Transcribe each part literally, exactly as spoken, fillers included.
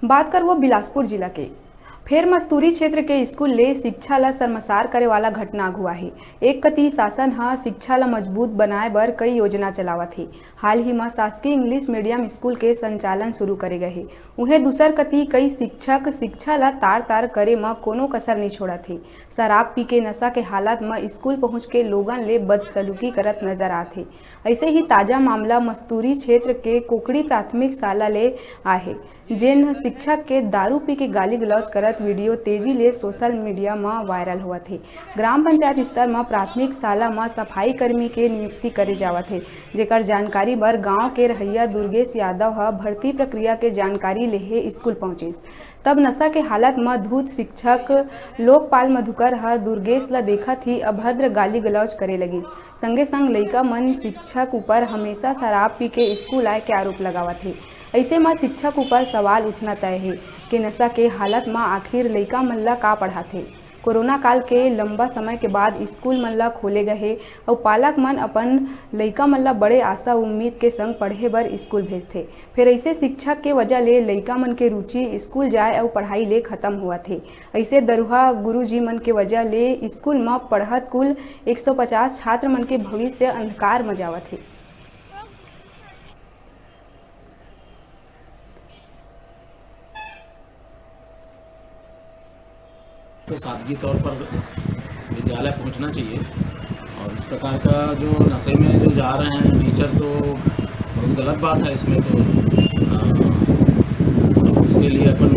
बात करबो बिलासपुर जिला के। फेर मस्तूरी क्षेत्र के स्कूल ले शिक्षा ला शर्मसार करे वाला घटना आघू आही। एक कति शासन ह शिक्षा ला मजबूत बनाए बर कई योजना चलावत हे। हाल ही म शासकीय इंग्लिश मीडियम स्कूल के संचालन शुरू करे गए हे। उहें दूसर कति कई शिक्षक शिक्षा ला तार-तार करे म कोनो कसर नइ छोड़त हे। शराब पी के नशा के हालत म स्कूल पहुंच के लोगन ले बदसलूकी करत नजर आत हे। ऐसे ही ताजा मामला मस्तूरी क्षेत्र के कोकड़ी प्राथमिक शाला ले आए हे, जेन शिक्षक के दारू पी के गाली गलौज करत वीडियो तेजी ले सोशल मीडिया म वायरल होवत हे। ग्राम पंचायत स्तर म प्राथमिक शाला म सफाई कर्मी के नियुक्ति करे जावत हे, जेकर जानकारी बर गांव के रहइया दुर्गेश यादव ह भर्ती प्रक्रिया के जानकारी लेहे स्कूल पहुंचिस। तब नशा के हालत म धुत शिक्षक लोकपाल मधुकर ह दुर्गेश ल देखत ही अभद्र गाली गलौज करे लगिस। संगे संग लइका मन शिक्षक ऊपर हमेशा शराब पी के स्कूल आए के आरोप लगावत हे। अइसे म शिक्षक ऊपर सवाल उठना तय हे के नशा के हालत म आखिर लइका मन ल का पढ़ाथे। कोरोना काल के लंबा समय के बाद स्कूल मन ल खोले गए हे अउ पालक मन अपन लइका मन ल बड़े आशा उम्मीद के संग पढ़े बर स्कूल भेजथे। फेर अइसे शिक्षक के वजह ले लइका मन के रुचि स्कूल जाए अउ पढ़ाई ले खत्म होवत हे। अइसे दरुहा गुरुजी मन के वजह ले स्कूल म पढ़त कुल एक सौ पचास छात्र मन के भविष्य अंधकार म जावत हे। तो सादगी तौर पर विद्यालय पहुंचना चाहिए। और इस प्रकार का जो नशे में जो जा रहे हैं टीचर, तो बहुत गलत बात है। इसमें तो अ, उसके लिए अपन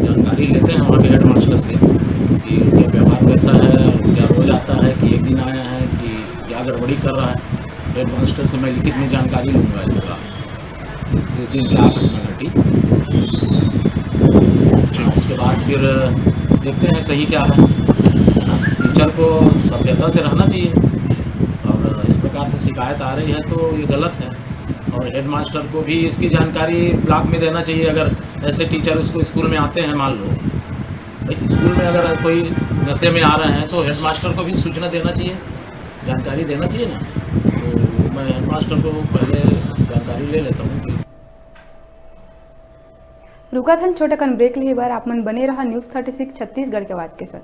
जानकारी लेते हैं वहाँ के हेडमास्टर से कि उनका व्यवहार कैसा है, क्या रोज आता है कि एक दिन आया है कि क्या गड़बड़ी कर रहा है। हेडमास्टर से मैं लिखित में जानकारी लूँगा इसका, जिस दिन क्या घटना घटी। हाँ, उसके बाद फिर देखते हैं सही क्या है। टीचर को सभ्यता से रहना चाहिए, और इस प्रकार से शिकायत आ रही है तो ये गलत है। और हेडमास्टर को भी इसकी जानकारी ब्लॉक में देना चाहिए। अगर ऐसे टीचर उसको स्कूल में आते हैं, मान लो भाई, स्कूल में अगर कोई नशे में आ रहे हैं तो हेडमास्टर को भी सूचना देना चाहिए, जानकारी देना चाहिए ना। तो मैं हेडमास्टर को पहले जानकारी ले लेता हूँ कि रुकत हन छोटे कन ब्रेक लेहे बर। आप मन बने रहा न्यूज़ थर्टी सिक्स छत्तीसगढ़ के आवाज के संग।